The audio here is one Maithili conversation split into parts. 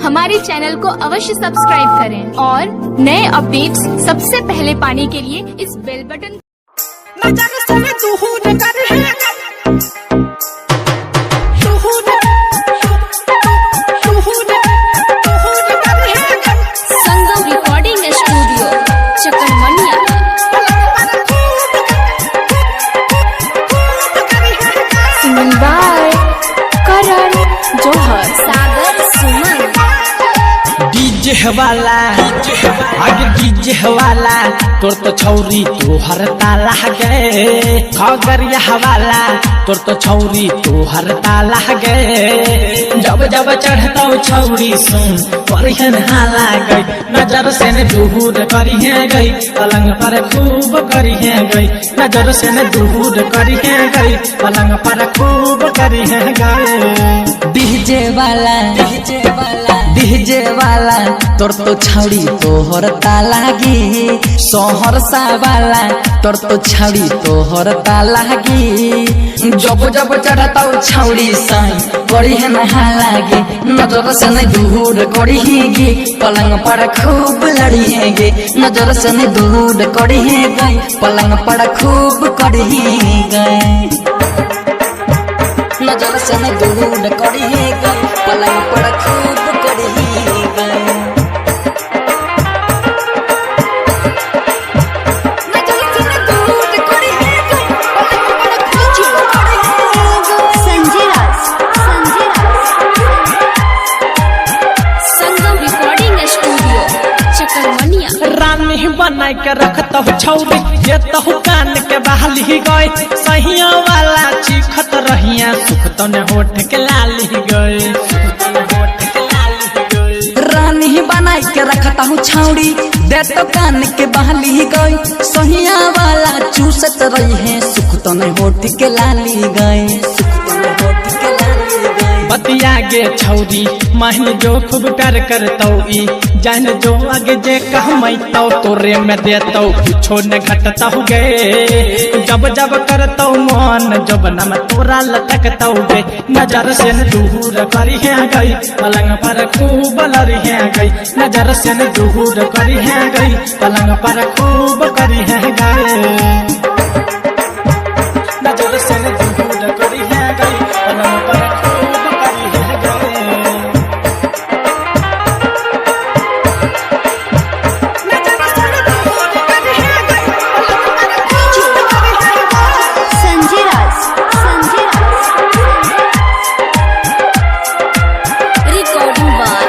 हमारे चैनल को अवश्य सब्सक्राइब करें और नए अपडेट्स सबसे पहले पाने के लिए इस बेल बटन नजर से दूर कर है दूर दूर दूर कर है संगम रिकॉर्डिंग स्टूडियो चकरमनिया। पलंग पर खूब खूब कर है। Singing by Karan Johar, Sagar Suman. DJ वाला आगे डीजे वाला तोर तो छौरी तोहर ताला गे, खगरिया वाला तोर तो छौरी तोहर ताला गे। जब जब चढ़तौ छौरी सुन परिहन हाला गई, नजर से न दूर करिहे गई, पलंग पर खूब करिहे गई, नजर से न दूर करिहे गई, पलंग पर खूब करिहे गई। डीजे वाला डीजे वाला डीजे वाला तोर तो छाड़ी तोहर ताला गे, सहरसा वाला तोर तो छाड़ी तोहर ताला गे। जब जब चढ़तौ छाड़ी साई करी है नहा लागे, नजर से नहीं दूर करी गे, पलंग पर खूब लड़ी है गे, नजर से नहीं दूर करी है गई, पलंग पर खूब करी गए, नजर से नहीं दूर करी गई, पलंग पर खूब करी गई। नजर से नहीं दूर करी गई, पलंग पर खूब करी गई। संजय राज, संजय राज। संगम रिकॉर्डिंग स्टूडियो चकरमनिया। रानी बना के रखतहु छौरी ये तहु कान के बहाली गए, सहिया वाला चीखत रहिया सुख तो ने होठ के लाली गए, सुख तो ने होठ के लाली गए। रानी बनाई के रखता हूँ छाउड़ी दे तो कान के बहाली गई, सहिया वाला चूसत रही है, सुख तो नहीं होठ के लाली गई, सुख तो नहीं होठ के लाली गई। बतिया गे छौरी महन जो खूब प्यार करतौ ई जान जो आगे जे कहमैतौ तोरे में देतौ कुछो न घटतौ गे। जब जब करतौ मन जब नम तोरा लटकतौ गे, नजर से न दूर करिहे गई, पलंग पर खूब लड़िहे गई, नजर से न दूर करिहे गई, पलंग पर खूब करिहे गई, नजर से न दूर करिहे गई, पलंग पर खूब करिहे गई। नजर से दूर कर है पलंग पर खूब कर है। संजय राज, संजय राज। Recording by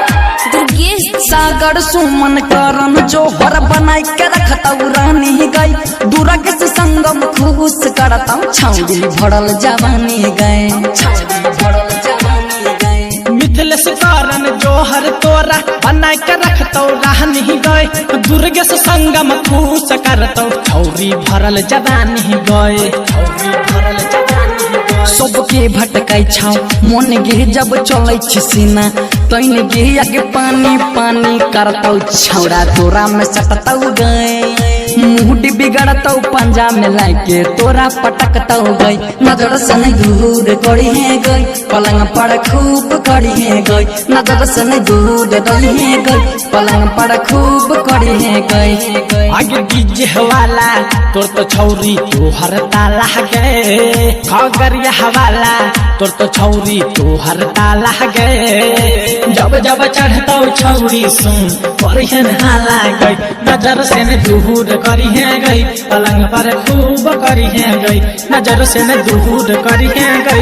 Durgesh. सागर सुमन करन जोहर बनाई के रखता रानी गई, दुर्ग से संगम खुश करता छाउड़ी भरल जवानी गए, छाउड़ी भरल जवानी गए। मिथिलेश कारण जोहर तोरा बना के रखतौ रानी गए, दुर्गेश संगम खुश करतौ छौरी भरल जवानी गए, छौरी भरल जवानी गए। सबके भटकाई छाउ मन गे जब चलै छी सीना, तैन गे आगे पानी पानी करतौ छौड़ा तोरा में सटतौ गए, मुंह बिगड़तौ पंजा में लाके तोरा पटकतौ गई, नजर से नहीं दूर करी है गई, पलंग पर खूब करी है गई, नजर से नहीं दूर रही है गई, पलंग पर खूब करी है गई। आगे डीजे वाला तोर तो छौरी तोहर ताला गे, खगरिया वाला तोर तो छौरी तोहर ताला गे। जब जब चढ़तौ छौरी सुन परिहन हाला गई, नजर से न दूर करिहे गई, पलंग पर खूब करिहे गई, नजर से न दूर करिहे गई,